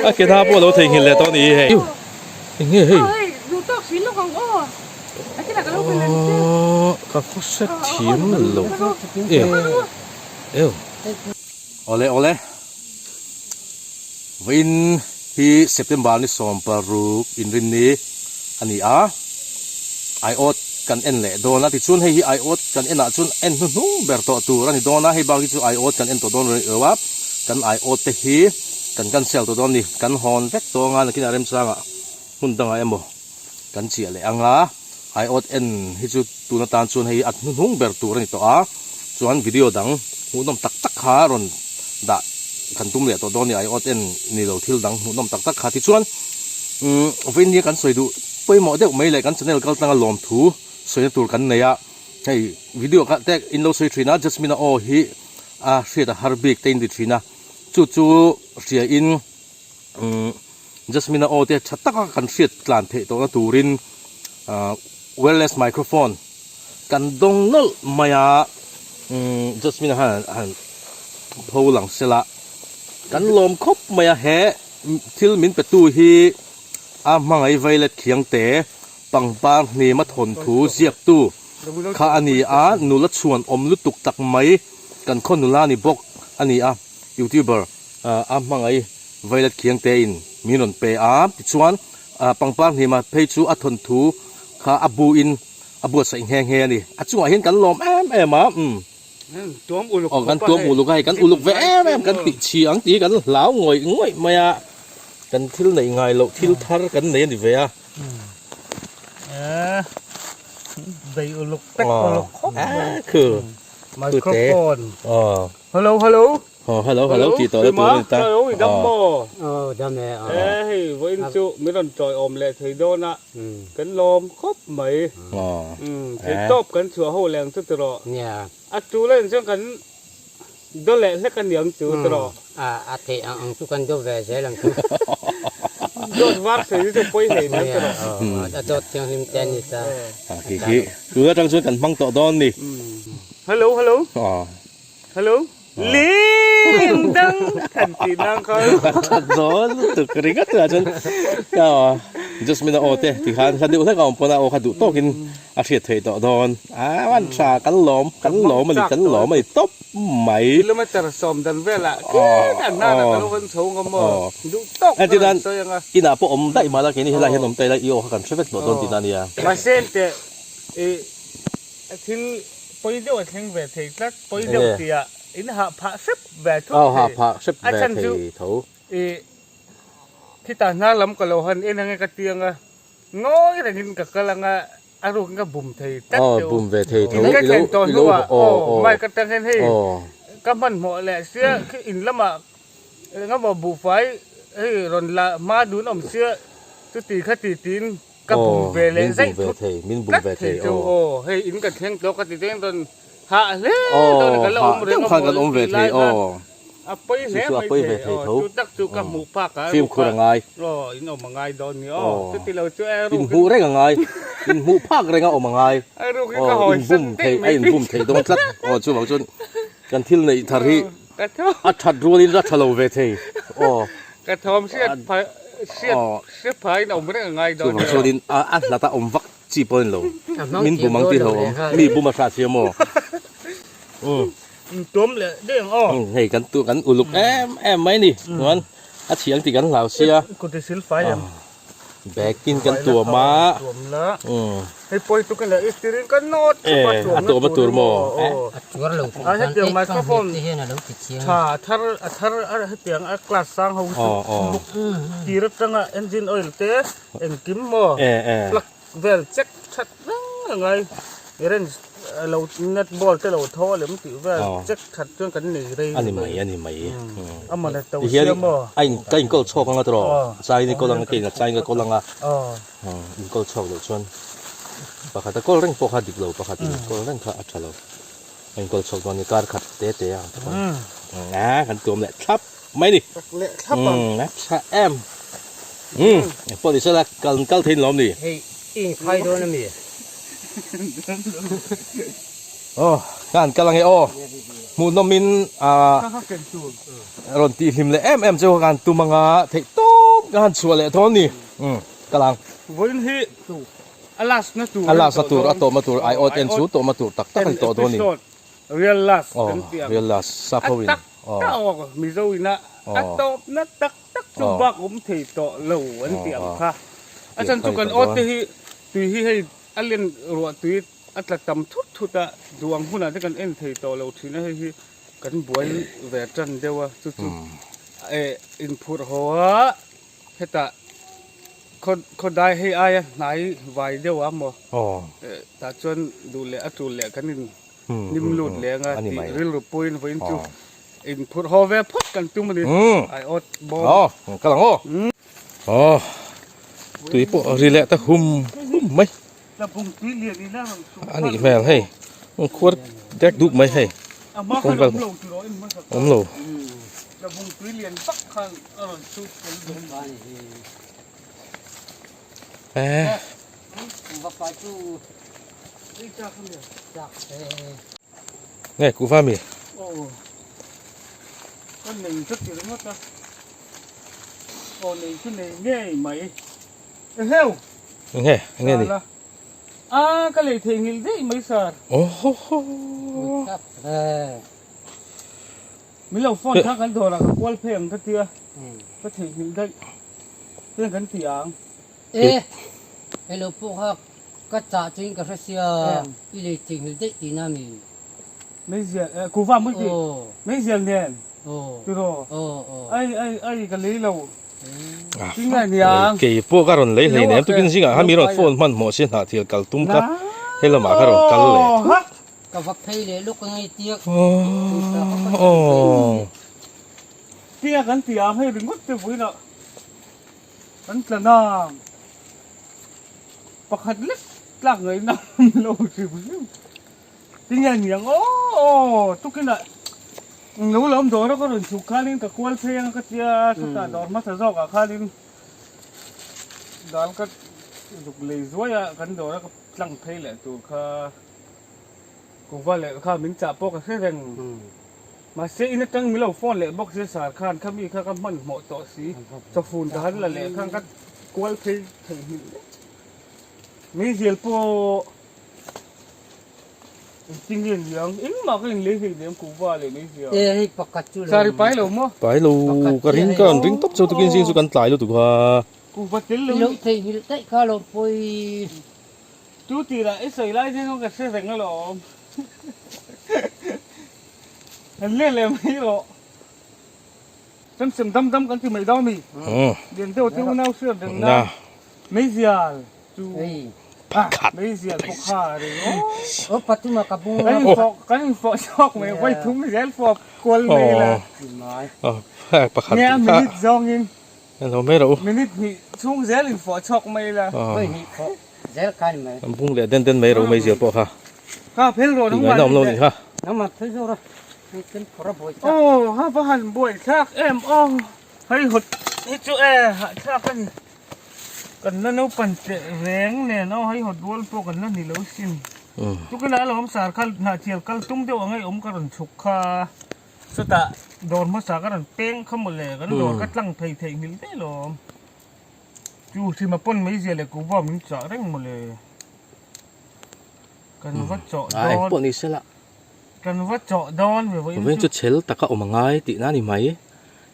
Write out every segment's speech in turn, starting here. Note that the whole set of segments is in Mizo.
A ke hna pawh a lo theihnghilh leh tawh a ni hi hei. Eng nge hei? Aww ka khaw hre thiam lo e eww. Awle awle vawiin hi September ni 16 inrinni a ni a, aiawt kan en leh dawn a tichuan hei hi aiawt kan en ah chuan en hnuhnung ber tawh tur a ni dawn a, hei bak hi chu aiawt kan en tawh dawn rih lo a, kan aiawt te hi kan cancel tawh dawn a ni, kan hawn vek tawh anga nakinah remchangah hmun dangah emaw kan chiah leh ang a, aiawt en hi chu tun atan chuan hei a hnuhnung ber tur a ni tawh a, chuan video dang hmuhnawm tak tak kha rawn dah kan tum leh tawh dawn a ni, aiawt en ni lo thil dang hmuhnawm tak tak kha tichuan umm vawiin nia kan sawi duh pawimawh deuh mai leh kan channel kal tanga lawmthu sawina tur kan nei a, hei video kha te in lo sawi thin a, Jasmine-a aw hi a hriat a har bik te in ti thin a, chu chu hria in umm. Jasmine-a aw te tha taka kan hriat tlan theih tawhna turin wireless microphone kan dawng nawlh mai a, Jasmine-a khan a han pho lang sela kan lawm khawp mai a, he thil min petu hi a hmangaih violet khiangte pangpar hnima thawnthu ziaktu kha a ni a, nula chhuan awm lutuk tak mai kan khaw nula ni bawk a ni a, youtuber a hmangaih. Violet Khiangte in min rawn pe a, tichuan pangpar hnima phei chu a thawnthu kha a bu in a buatsaih nghe nghe a ni. A chungah hian kan lawm em em a, umm. Aw kan tuam uluk a hei kan uluk ve em em kan tih chhi ang tih hi kan hlau ngawih ngawih mai a, kan thil neih ngai loh thil thar kan nei a ni ve a. Bei uluk pek uluk khawp mai. Microphone. Hello hello. Aw hello hello tih tawh na tur a ni ta. Hello i dam maw? Aw dam e. E hei vawiin chu min rawn chawi awm leh thei dawn a kan lawm khawp mai. Thei tawp kan chhuah ho leh ang chu tiraw. Nia. A tul a nih chuan kan do leh hlek a niang chu tiraw. A a theih ang ang chu kan do ve zel ang chu. Dawt var sawi chu pawi hlei mai tiraw. A dawt thianghlim te a ni ta. Khi khi tun atang chuan kan hmang tawh dawn ni. Hello hello. Hello. Ling dang kan tih nang kha. That zawn lutuk ringawt tunah chuan Jasmine a aw te ti khan hla deuh hlek a awm pawn a aw kha duh tawkin a hriat theih tawh dawn. A van tha kan lawm kan lawm a ni kan lawm a ni tawp mai. Kilometer sawm dan velah khian an hnanah ka lo van chho ngam maw duh tawk ka rawn sawi ang a. Inah pawh awm daih mah la keini helai hian awm ta ila i aw kha kan hre vek tawh dawn tihna a nia. Mahse enteh i thil Pawi deuh a thleng ve thei tlat, pawi deuh tia in hah phah hrep ve thut thei. A chhan chu i khitah hnar lam ka lo han en ange ka ti anga, ngawi rengin ka kal anga a rukin ka bum thei tlat deuh. In ka thlen tawh hnuah aw mic atang hian hei ka hmanhmawh leh sia khi in lamah engemaw buhfai hei rawn la hma dun awm sia chuti khati tiin Ka bum ve leh zaih thut tlat thei chu aw hei in ka thleng tawh ka ti te rawn hah hle dawn a ka la awm reng a maw tih lai khan a pawi hle mai thei aw chu tak chu ka hmuh phak a fimkhur a ngai aw in awm a ngai dawn ni aw chuti lo chu a in hmuh reng a ngai in hmuh phak reng a awm a ngai aw in bum thei a in bum thei dawn tlat aw chuvang chuan kan thil neih thar hi A that rualin a tha lo ve thei aw. Ka thawm hriat phah hriat hriat phahin a awm reng a ngai dawn nia. Chuvang chuanin a hlat a awm vak chi pawh a ni lo. Min bum ang tih hlauhawm. Mi bum a hrat sia maw. In tuam leh daih ang aw. Hei kan tu kan uluk em em mai ni. Chuan a chhiang tih kan hlau sia. Kut i sil fai em. Bag tin kan tuam a. Tuam la. Hei pawi chu ka leh i stirin ka nawt thap a tuam na tur maw. A tuar lo tur khan ek kang te hian a lo ti chiang. Tha a thar a thar a hetiang a class sang ho chu tir atanga engine oil te engkim maw plug vel check that reng a ngai wrench lo nut bolt te lo tho a lem tih vel check that chuan kan nei rei ani mai ani mai a man a to sia maw a in ka in kawl chhawk anga tawh chai ni kawl anga kei in a chai ka kawl anga in kawl chhawk loh chuan pakhat a kawl reng pawh kha dik lo pakhat in kawl reng kha a tha lo a in kawl chhawk dawn ni kar khat te te ang te pawn a kan tuam leh thlap mai ni leh thlap ang a tha em pawh ni sela kal kal thei in lawm ni hei i in khai dawn ami. Aw ka han kal ange aw hmuhnawm in ah rawn tih hlim leh em em chu ka han tum anga theih tawp ka han chhuah leh dawn ni umm kal ang. Vawiin hi a last na tur a last na tur a tawhna tur ai awt en chu tawhna tur tak tak a ni tawh dawn ni. Real last kan tih ang real last sap ho in a tak tak aw Mizo ina a tawpna tak tak chu bak awm thei tawh lo an tih ang kha a chhan chu kan awt te hi tui hi hei a len ruah tui a tla tam thut thut a duh ang hunah te kan en thei tawh lo thin a hei hi kan buai ve tan deuh a chu chu eh inphurh haw a hetah khaw khawdai hei aia hnai vai deuh a maw eh tah chuan duh leh a tul leh kan in hnim lut leng a tih rilru puiin vawiin chu inphurh haw ve phawt kan tum a ni ai awt bawm. Aw kal ang aw. Aw tui pawh ri leh ta hum hum mai. A nih hmel hei khuar dek dup mai hei kawng vel awm lo. Nge kuhva mi? Enge enge ni? A ka lei thei ngil daih mai sir. Oh ho ho. Min lo phone kha kan dawrah ka kual phei ang ka tia. Ka thei ngil daih. Heng kan ti ang. E hello pawh kha ka chah chu in ka hre sia i lei thei ngil daih tihna mi? Meizial kuhva mawi tih meizial nen tiraw ai ai ai ka lei lo. Kei pawh ka rawn lei hlei nem tukin zingah khan mi rawn phone hmanhmawh si hnah thil kal tum kha he lamah ka rawn kal leh thut. Ka va phei leh lawk ange tiak. Tiak an ti ang hei ringawt te vawiinah kan tla nang pakhat lek tlak ngaihna awm lo hrim hrim. Tinge niang aw tukinah lo la awm dawr a ka rawn chhuk khanin ka kual phei ang ka tia chutah dawr hmasa zawkah khanin dal ka zuk lei zuai a kan dawr a ka tlang phei leh tur kha kuva leh kha min chah pawh ka hre reng mahse in atang min lo phone leh bawk sia sar khan khami kha ka hmanhmawh tawh si chawfun ka han la leh khan ka kual phei theihnghilh vek meizial pawh. Engtin nge niang? Engmah ka inlei hlei nem kuhva leh mai zia. E hei pakhat chu lo. Sari pai lo maw? Pai lo ka ring ka an ring tawp chu tukin zing chu kan tlai lutuk a. Kuhva tel lo. I lo theihnghilh daih kha lo pawi. Tu tirah i sawi lai hian ka hre reng alawm. Kan let leh mai rawh. Sem sem dam dam kan ti mai dau mi. Lian deuh te unau hriat reng na. Meizial chu. Pakhat. Meizial pawh kha a ring aw. Aw pathum a ka bung a. Kan infawh chhuak mai vawi thum zel fawp kual mai la. Aw pakhat. Nge a minute zawngin. Lo mai rawh u. Minute hnih chhung zel infawh chhuak mai la. Vawi hnih fawh zel kha ni mai. An bung leh den den mai rawh u meizial pawh kha. Kha phel rawh nangmah ni le. Kha. Nangmah phel zawk rawh. Kan phawrh a buai thlak. Aw ha va han buai thlak em aw. Hei hawt hi chu e hahthlak a ni. Kan la naupan teh reng nen aw hei hawt rual pawh kan la ni lo sin. Tukinah a lo awm sar kha hnahchial kal tum deuh ang ei awm ka rawn chhuk kha. Chutah dawr hmasa ka rawn peng kha mawle kan dawr ka tlang phei theih hmel daih lawm. Chu hrima pawn meizia leh kuhva min chah reng mawle. Kan va chawh dawn. Engpawh ni sela. Kan va chawh dawn ve vawiin chu. Vawiin chu chhel taka awm a ngai tihna a ni mai.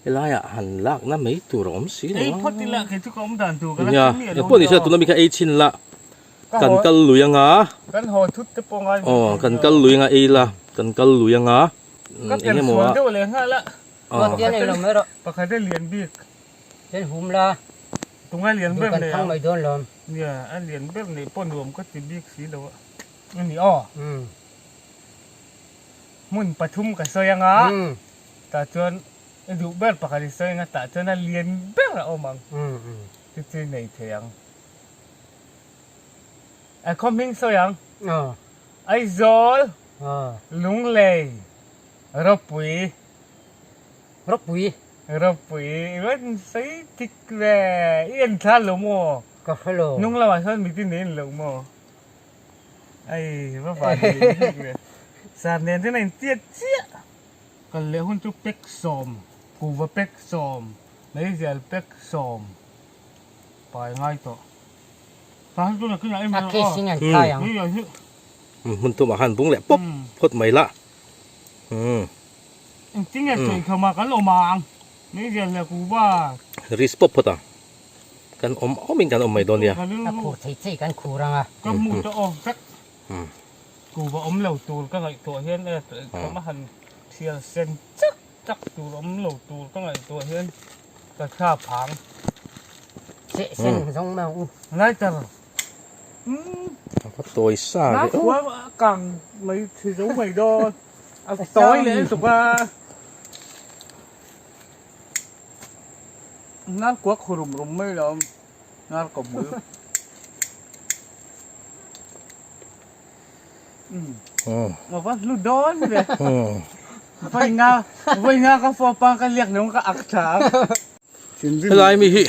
Helaiah han lakna mai tur a awm si lo a. Ei phawt ila kei chu ka awm dan tur ka la hre miah lo. Engpawh ni sela tuna mi kha ei chhin la. Kan kal lui anga. Kan haw thut te pawh ngai. Aw kan kal lui anga ei la. Kan kal lui anga. Ka pian sual deuh leh nghal a. Pakhat a lian bik. Chen hum la. Tunga lian ber nei ang. Mai dawn lawm. Nia, a lian ber nei pawh nuam ka ti bik si lo a. Ani aw. Hmun pathum ka sawi anga. Tah chuan i duh ber pakhat i sawi anga tah chuan a lian ber a awm ang. Chu chu i nei thei ang. A khaw hming sawi ang. Aizawl, Lunglei, Ropui. Ropui. Ropui i rawn sawi tik ve i en thla lo maw? Ka hre lo. Hnung lamah sawn mitin nei en lo maw? Ai va van nei bik ve. Sar nen hian a intiat chiah. Kal leh hun chu pack sawm, kuhva pack sawm, meizial pack sawm pai ngai tawh. A case in an khai ang. Hmun tumah khan bung leh pawp phawt mai la. Engtinge sawi khawmah kan awm ang. Meizial leh kuhva. Risk pawp phawt ang. Kan awm awmin kan awm mai dawn nia. A khur thei thei kan khur ang a. Ka hmu ta aw vek. Kuhva awm lo tur ka ngaihtuah hian e khawm a han thial sen chak chak tur awm lo tur ka ngaihtuah hian ka thla phang. Cheh sen zawng mai ang u. Lighter. A va tawi sa ve aw. Nau a kang mai thi zo mai dawn. A tawi leh lutuk a. Ngar kuak khu rum rum mai lo ngar ko hmul. Mà va hlu dawn ve. Vai nga vai nga ka fo pa ka liak nung ka ak tha. Helai mi hi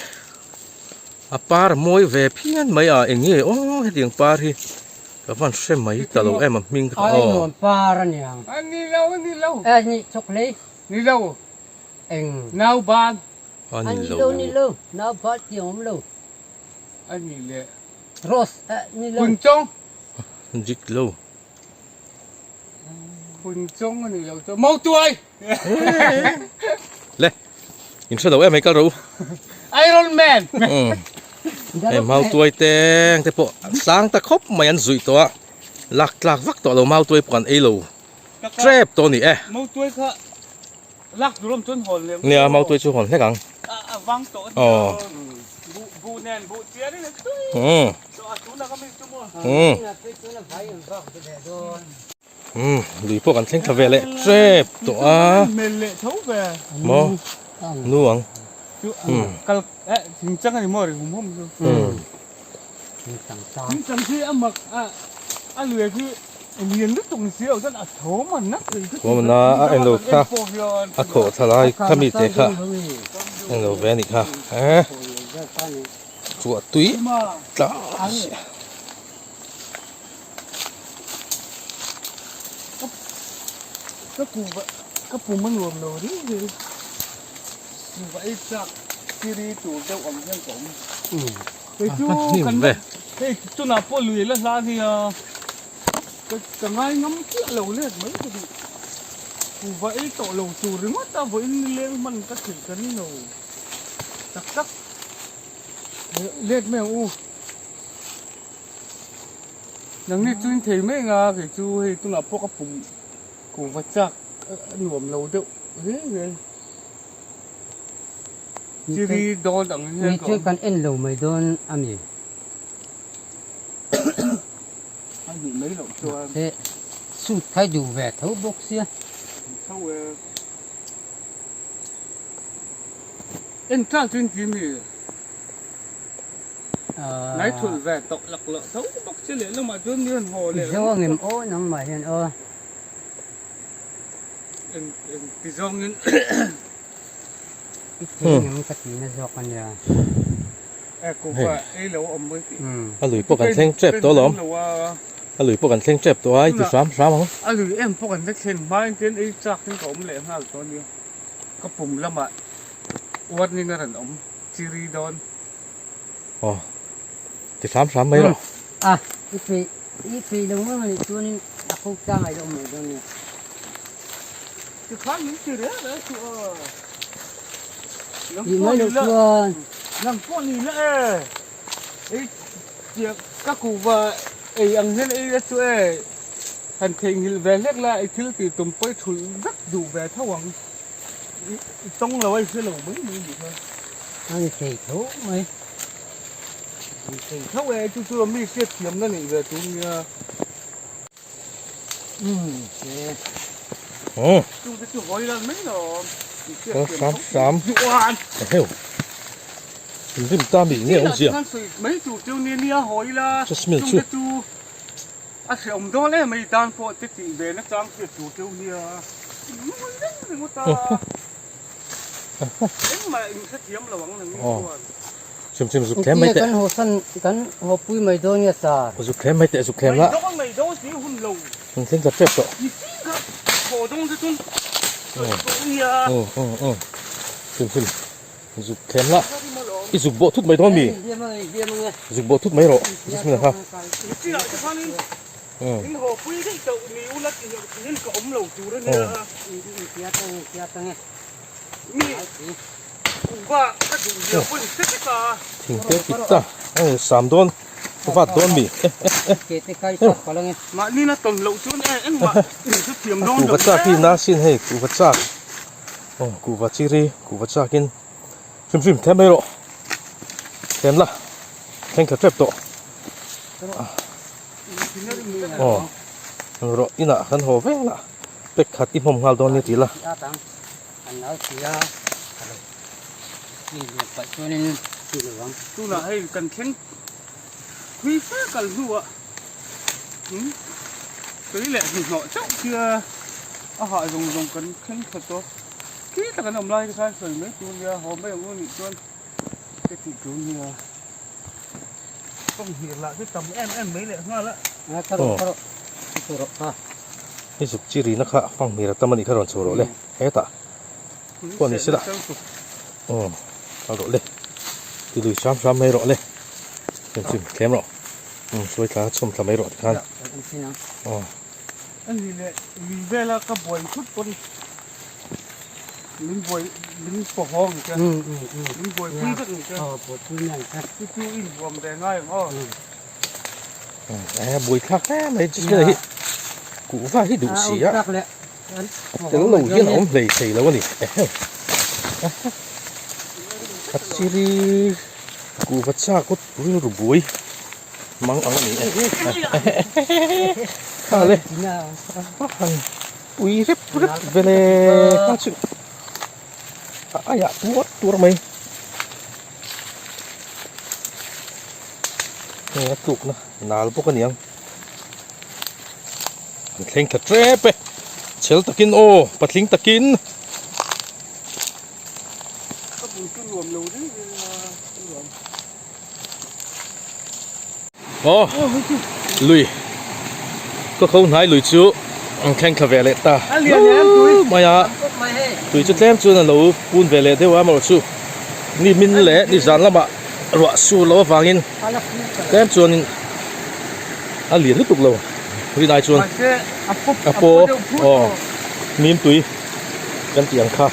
a par mawi ve phian mai a eng nge aw hetiang par hi ka van hre mai ta lo em a hming kha aw. Ai nuam par a niang. A ni lo a ni lo. A ni chawk hlei. Ni lo. Eng. Nau ban. A ni lo. Ni lo nau ban ti awm lo. A ni le. Rose a ni lo. Hun chawng. Dik lo. Hun chawng a ni lo chu. Mautuai! Le, in hre lo em hei kal ro. Iron Man! Hei mautuai te ang te pawh sang ta khawp mai an zuih tawh a. Lak tlak vak tawh lo mautuai pawh kan ei lo trep tawh a ni e. Mautuai kha Lak tur awm chuan hawn leh. Nia mautuai chu hawn hlek ang. A vang tawh a nia. Buh buh nen buh chiar in a tui. Tawh a tuna ka mi chu maw. Umm lui pawh kan thleng thla ve leh tep tawh a. Mel leh tho ve. Maw nu ang. Chu kal eh thing chang ani maw ri hum hum chu. Thing chang khi a mak a a lui khi lian lutuk ni si lo chuan a thawm a na thei chu thawm a na a en lo kha a khawh thla lai kha mi te kha en lo ve a nih kha eh chhuah tui tla Ka pu ka pum a nuam lo ri ri va ei chak tiri tur deuh ang hian ka awm kei chu kan hei tunah pawh lui la hla nia ka ka ngai ngam chiah lo let mai ka duh pu va ei tawh lo tur ringawt a vawiin nileng hman ka thei ka ring lo tak tak let mai ang u. Nangni chu in thei mai anga kei chu hei tunah pawh ka pum kuhva chak a nuam lo deuh reng reng. Chiri dawn ang hian ka awm. Ni chu kan en lo mai dawn a mi. A nih mai loh chuan. Mahse suit khai duh ve tho bawk sia. Tho e. En tlang chu in ti mi. Nai thulh ve tawh lak loh tho bawk che leh lamah chuan mi rawn haw leh Zo angem aw nangmah hian aw. Eng eng ti zawngin I thei ngem ka ti na zawk ania. E kuhva ei lo a awm mai tih. A lui pawh kan thleng tep tawh alawm. A lui pawh kan thleng tep tawh a i ti hram hram ang. A lui em pawh kan la thlen hma in chuan ei chak in ka awm leh nghal tawh ania. Ka pum lamah warning a rawn awm. Chiri dawn. Aw. Ti hram hram mai rawh. A, i peih, i peih lo ngam anih chuanin a ko tlang ai awm mai dawn nia. Ti khan min ti reng reng chu a. Tih mai loh chuan. Nang pawh ni la e. Ei tiang ka kuhva ei ang hian ei la chu e. Han theihnghilh ve hlek la i thil tih tum pawi thulh vek duh ve tho ang. I tawng lo a i hre lo mai mai nih kha. A ni thei tho mai. Ni thei tho e chu chu mi hriat thiam na neih ve tur nia. Umm che. Oh. Chu te chu hawi lan mai lo. Mi hriat thiam tho. Sam sam. Heu. Rim ta mi nge awm zia. Mai tur chu ni nia hawi la. Jasmine chu. Chu A hrehawm dawn em mai tan pawh te tih ve na chang hriat tur teuh nia. Ngawi reng ringawt a. Engmah in hrethiam lo ang nang ni chuan. Chim chim zuk thlem mai teh. Kan haw san kan haw pui mai dawn nge sir. Zuk thlem mai teh zuk thlem la. Mai dawn mai dawn si hun lo. An thleng ta tep tawh. Hrim hrim zuk thlem la i zuk bawh thut mai dawn mi zuk bawh thut mai rawh jasmine kha Thing te pit ta sam dawn vat dawn mi kuhva chak hi na sin hei kuhva chak aw kuhva chiri kuhva chak in hrim hrim them mai rawh them la thleng thla tep tawh aw rawh inah kan haw vel a pack khat i hmawm nghal dawn nia tih la. An nau si a, ka lo mi luan paih chuanin ti lo ang. Tunah hei kan thleng thui fe kal hnuah tui leh hnuhnawh chauh sia a hah zawng zawng kan thleng thla tawh. Khi tak an awm lai te khan sawi mai tur nia, haw mai ang u nih chuan ka tih tur nia. Kawnghnih lah chu tam em em mai leh nghal a. A tha rawh tha rawh tha rawh kha. Hei zuk chi rina kha fanghmir a tam a nih kha rawn chho rawh le hetah pawh ni sela aw kal rawh le ti lui hram hram mai rawh le hrim thlem rawh umm sawi thla chhawm thla mai rawh tikhan aw. A ni leh lui vela ka buai thut pawn min buai min pawhawng ang che min buaipui vek ang che chu chu i inhuam ve ngai ang aw. E buai thlak hle mai chu hi kuhva hi duh si a tel lo hian a awm hlei thei lo a ni a chiri kuhva chak rilru buai. Mang ang a ni e. Kha le. Han pui rep rep vele kha chu. A aiah tuar tuar mai. Hei a tlukna nal bawk a niang. An thleng tha tep e. Chhel takin aw patling takin. Ka bul chu nuam lo reng reng a nuam. Aw lui ka kho hnai lui chu an thleng thla ve leh ta mai a tui chu tlem chuan a lo pun ve leh deuh a amaherawh chu ni hmin leh ni zan lamah ruah sur loh avangin tlem chuanin a lian lutuk lo rinai chuan a paw aw mim tui kan tih ang kha.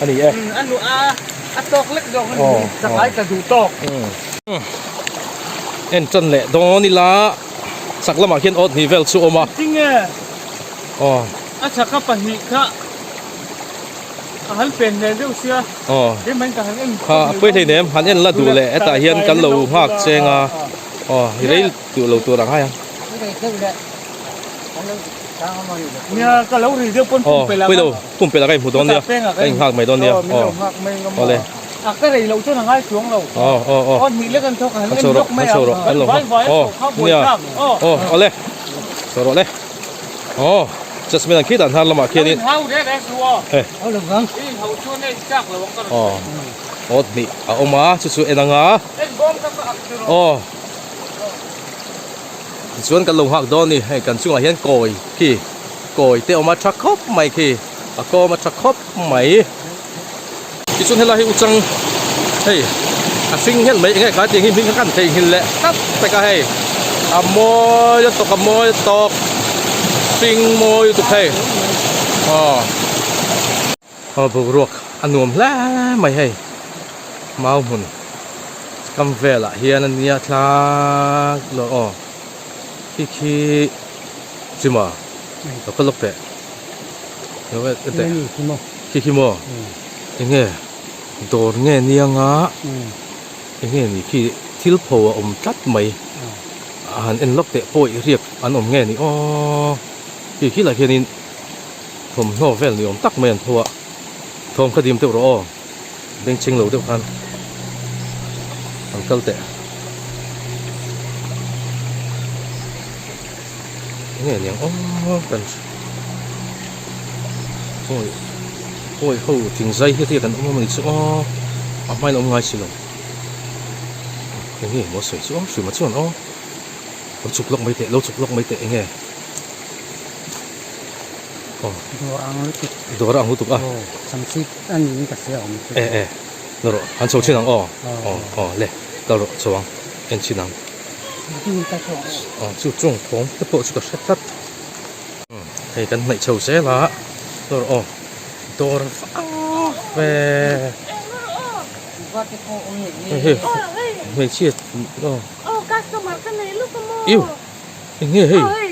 a ni e. A nu a a tawk lek zawk a ni chakai ka duh tawk. En tan leh dawn ila chak lamah khian awt hnih vel chu a awm a. Tinge aw a chaka pahnih kha a han pen hmel deuh sia keimah in ka han en kha a pawi hleinem han en la duh leh hetah hian kan lo nghak cheng a aw i rei duh lo tur ang hai ang. Nia ka lo ri deuh pawn pumpelh a pawilo pumpelh a ka inhmu dawn nia ka inghak mai dawn nia aw awle a ka rei loh chuan a ngai chuang lo aw aw aw aw hnih lek an thawk a han en lawk mai ang kan vai vai a chho kha buai thlak aw aw awle chho rawh le aw jasmine ang khi dan hnar lamah khianin lo inhau reng reng suh aw e i inhau chuan a inchak lo ang ka rawn aw aw hnih a awm a chu chu en anga en bawm kha ka ak chu rawh aw Tichuan kan lo nghak dawn a ni, hei kan chungah hian kawi khi kawi te awm a tha khawp mai khi a kawm a tha khawp mai. Tichuan helai hi uchang hei a hring nghelh mai enge kha tiang hi hming kha kan theihnghilh leh tlat pek a hei a mawi lutuk a mawi tawk hring mawi lutuk hei aw. Aw boruak a nuam hle mai hei mau hmun kam velah hian a nia thlak lo aw khi khi chima lo kal lawk teh lo teh khi khi maw enge dawr nge nianga enge ni khi thil pho a awm tlat mai a han en lawk teh pawh i riak an awm nge ni aw khi khi lah hianin. Thawmhnaw vel ni awm tak mai an tho a, thawm kha dim deuh rawh aw, bengchheng lo deuh khan an kal teh. Enge aniang aw kan awi awi ho thingzai hi riak an awm a ni chu aw a hmain a awm ngai si lo enge maw sawi chu aw hrim a chuan aw lo chhuk lawk mai teh lo chhuk lawk mai teh enge. Aw. Dawr ang lutuk. Dawr ang lutuk a. Aw, samchhip a niin ka hria awm chu. E e, la rawh, han chho chin ang aw. Aw, aw, le, kal rawh chho ang, en chin ang. Aw, chu chung thawm te pawh chu ka hre tlat. Hei kan hnaih chho zel a, la rawh aw, dawr vang ve. Hei hei, hmeichhia aw. Iu, eng nge hei?